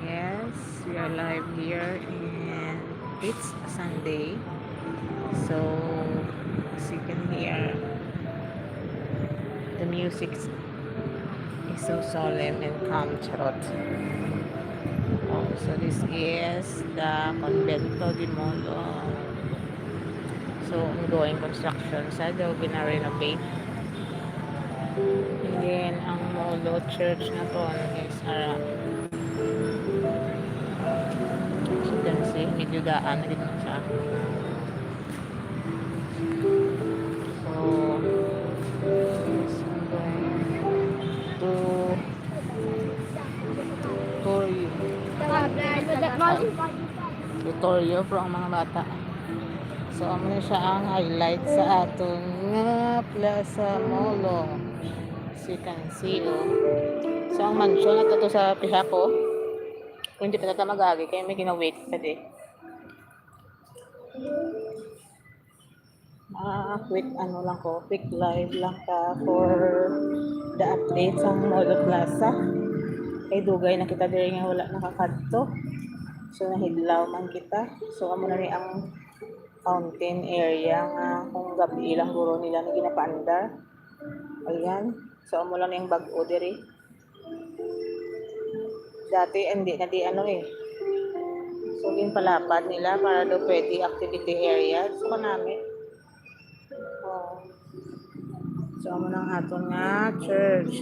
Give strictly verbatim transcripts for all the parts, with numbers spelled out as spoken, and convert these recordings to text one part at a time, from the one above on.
Yes, we are live here and it's Sunday. So, as you can hear, the music is so solemn and calm, charot. Oh, so this is the Convento de Molo. So, ongoing construction sa daw gina-renovate. And then, ang Molo Church na to is, ah, as you can see, medyo daan na gid siya. So, I'm going to tour you. Tutorial pro ang mga bata. So, amo na siya ang highlight sa aton nga Plaza Molo. As you can see, oh. So, ang mansion na to, to sa pihak, oh. Kung hindi pa ta mag-agi, kaya may gina-wait pa di. Ah, quick ano lang ko, quick live lang ka for the update sa Molo Plaza. Kay dugay na kita diri nga wala nakakadto. So, nahidlaw man kita. So, amo na ni ang fountain area nga kung gabi lang guro nila ni ginapaandar. Ayan. So, amo lang ni ang bag-o diri. Dati, hindi na di ano eh. So, ginpalapad nila para daw pwede activity area. So, kanami. Oh. So, amo nang aton nga church.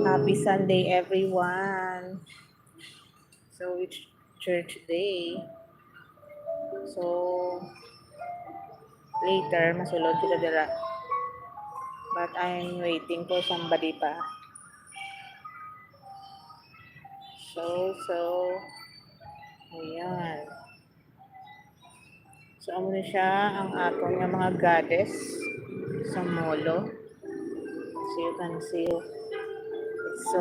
Happy Sunday, everyone. So, it's church day. So, later, masulod kita dira. But I'm waiting for somebody pa. So, so, ayan. So, amo na siya ang aton nga mga goddess sa Molo. So, you can see, it's so,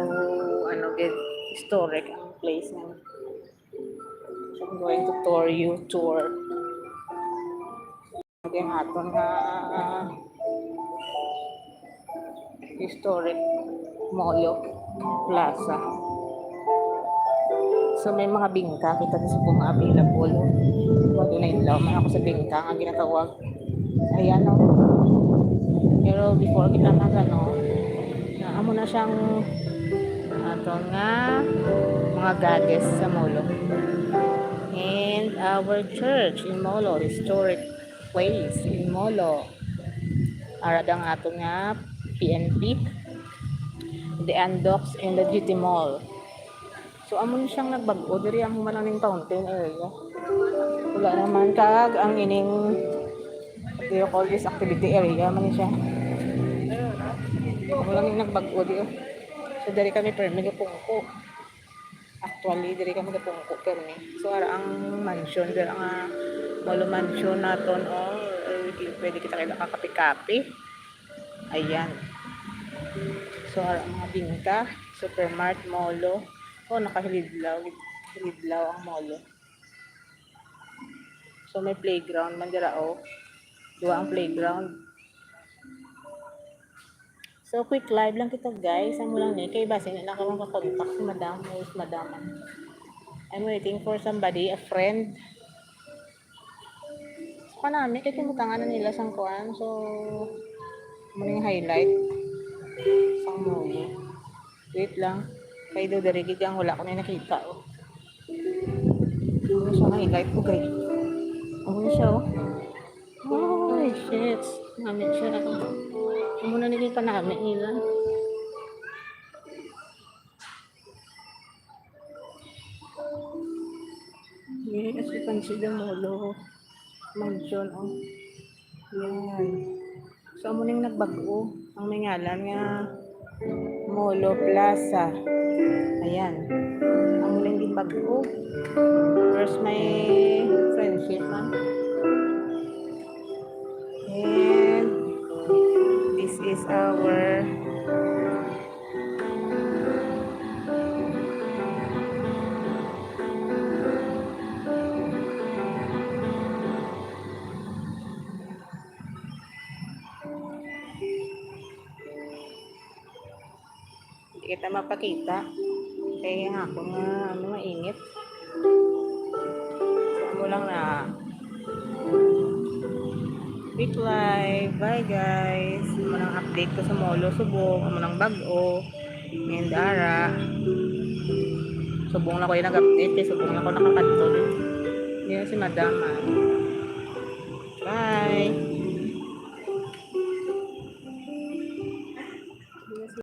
ano, gid, historic ang place nga. So, I'm going to tour you, tour. Ang aton nga historic Molo Plaza. So, may mga bingka, kita sa kung available. Wag na inlaw man ako sa bingka nga ginatawag. Ayan, oh. Pero before kita mag, ano, na, amo na siyang aton nga mga goddess sa Molo. And our church in Molo, historic place in Molo. Ara ang aton nga P N P, the Andox and the G T Mall. So, amo ni siyang nagbag-o. Diri ang human ang fountain area. Wala naman kag ang ining, what do you call this, activity area man siya. Wala nang nagbag-o diri. So, diri kami permi gapungko. Actually, diri kami gapungko permi. So, ara ang mansion, diri ang, ah, Molo Mansion naton, oh, eh, pwede kita kay nakakape-kape. Ayan. So, ara ang mga bingka, Supermart, Molo. Oh, nakahilidlaw, hilidlaw ang Molo. So, may playground man dira, oh. Duha ang playground. So, quick live lang kita, guys. Amo lang ni, kay basin na ako makakontak si madam, o si madam. I'm waiting for somebody, a friend. So, kanami, kay timutangan na nila sang kuan. So, amo ning highlight sang Molo. Wait lang. Kay do diri gid ang wala ko na nakita, oh. Amo siya highlight ko, guys. Amo siya, oh. Ay, shit. Nami siya. Amo na nila panami nila. Yes, you can see the Molo Mansion, oh. Yan. So, amo ning nagbag-o. Ang may ngalan nga Molo Plaza. Ayan. Amo ning ginbag-o. First may friendship man. And this is our Kita mapakita. Kaya nga ako nga, ano, mainit. So, amo lang na. Quick live. Bye, guys. Amo nang update ko sa Molo Subong. Amo nang bag-o. And ara. Subong na ko yung nag-update. Kay subong na ko nakakadto. Hindi na si madam, ah. Bye.